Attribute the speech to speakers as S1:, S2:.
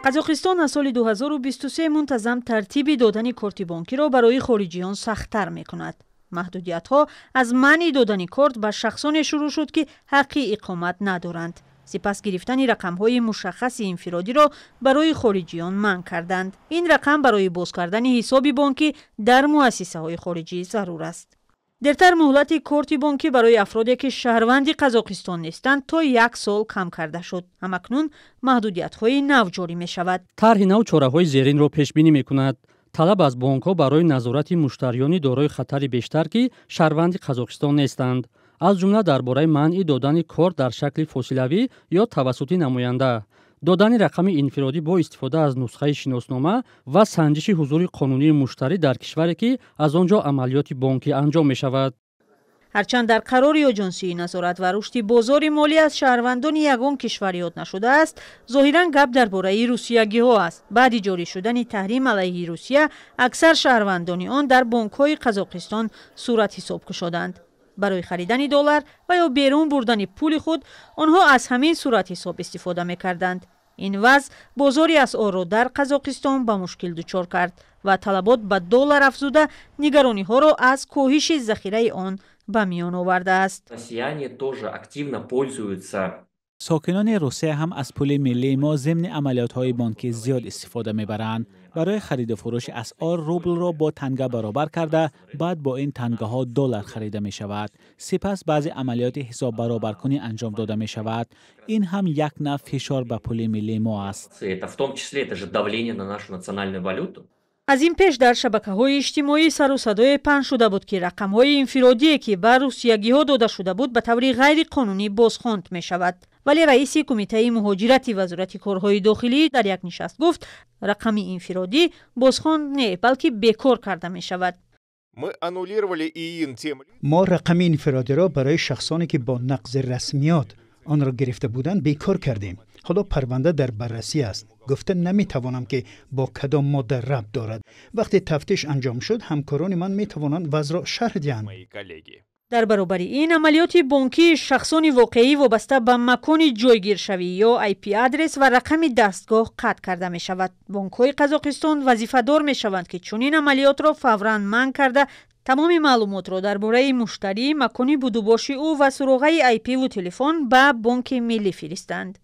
S1: Қазоқистон аз соли 2023 мунтазам тартиби додани корти бонкиро барои хориҷиён сахттар мекунад. Маҳдудиятҳо аз манъи додани корт ба шахсоне шурӯъ шуд, ки ҳаққи иқомат надоранд. Сипас гирифтани рақамҳои мушаххаси инфиродиро барои хориҷиён манъ карданд. Ин рақам барои боз кардани ҳисоби бонкӣ дар муассисаҳои хориҷӣ зарур аст. Дертар муҳлати корти бонкӣ барои афроде, ки шаҳрванди Қазоқистон нестанд, то як сол кам карда шуд. Ҳамакнун маҳдудиятҳои нав ҷорӣ мешавад.
S2: Тарҳи нав чораҳои зеринро пешбинӣ мекунад: талаб аз бонкҳо барои назорати муштариёни дорои хатари бештар, ки шаҳрванди Қазоқистон нестанд, аз ҷумла дар бораи манъи додани корт дар шакли фосилавӣ ё тавассути намоянда, додани рақами инфиродӣ бо истифода аз нусхаи шиноснома ва санҷиши ҳузури қонунии муштарӣ дар кишваре, ки аз он ҷо амалиёти бонкӣ анҷом мешавад.
S1: Ҳарчанд дар қарори Оҷонсии назорат ва рушди бозори молӣ аз шаҳрвандони ягон кишвар ёд нашудааст, зоҳиран гап дар бораи русиягиҳо аст. Баъди ҷорӣ шудани таҳрим алайҳи Русия, аксар шаҳрвандони он дар бонкҳои Қазоқистон суратҳисоб кушоданд. Барои харидани доллар ва ё берун бурдани пули худ онҳо аз ҳамин суратҳисоб истифода мекарданд. Ин вазъ бозори асъорро дар Қазоқистон ба мушкил дучор кард ва талабот ба доллар афзуда, нигарониҳоро аз коҳиши захираи он ба миён овардааст.
S3: Россияне тоже активно пользуются.
S4: Сокинони Русия ҳам аз пули миллии мо зимни амалиётҳои бонкӣ зиёд истифода мебаранд. Барои хариду фурӯши асъор рублро бо танга баробар карда, баъд бо ин тангаҳо доллар харида мешавад. Сипас баъзе амалиёти ҳисоббаробаркунӣ анҷом дода мешавад. Ин ҳам як навъ фишор ба пули миллии мо аст.
S3: Это в том числе это же давление на нашу национальную валюту.
S1: Аз ин пеш дар шабакаҳои иҷтимоӣ сару садое паҳн шуда буд, ки рақамҳои инфиродие, ки ба русиягиҳо дода шуда буд, ба таври ғайриқонунӣ бозхонд мешавад. Вале раиси Кумитаи муҳоҷирати Вазорати корҳои дохилӣ дар як нишаст гуфт, рақами инфиродӣ бозхонд не, балки бекор карда мешавад.
S5: Мы аннулировали ИИН тем
S6: Мо рақами инфиродиро барои шахсоне, ки бо нақзи расмиёт онро гирифта буданд, бекор кардем. Ҳоло парванда дар баррасӣ аст. Гуфта наметавонам, ки бо кадом модда рабт дорад. Вақте тафтиш анҷом шуд, ҳамкорони ман метавонанд вазъро шарҳ диҳанд.
S5: Мои коллеги.
S1: Дар баробари ин, амалиёти бонкии шахсони воқеӣ вобаста ба макони ҷойгиршавӣ ё IP адрес ва рақами дастгоҳ қатъ карда мешавад. Бонкҳои Қазоқистон вазифадор мешаванд, ки чунин амалиётро фавран манъ карда, тамоми маълумотро дар бораи муштарӣ, макони будубоши ӯ ва суроғаи айпиву телефон ба Бонки Миллӣ фиристанд.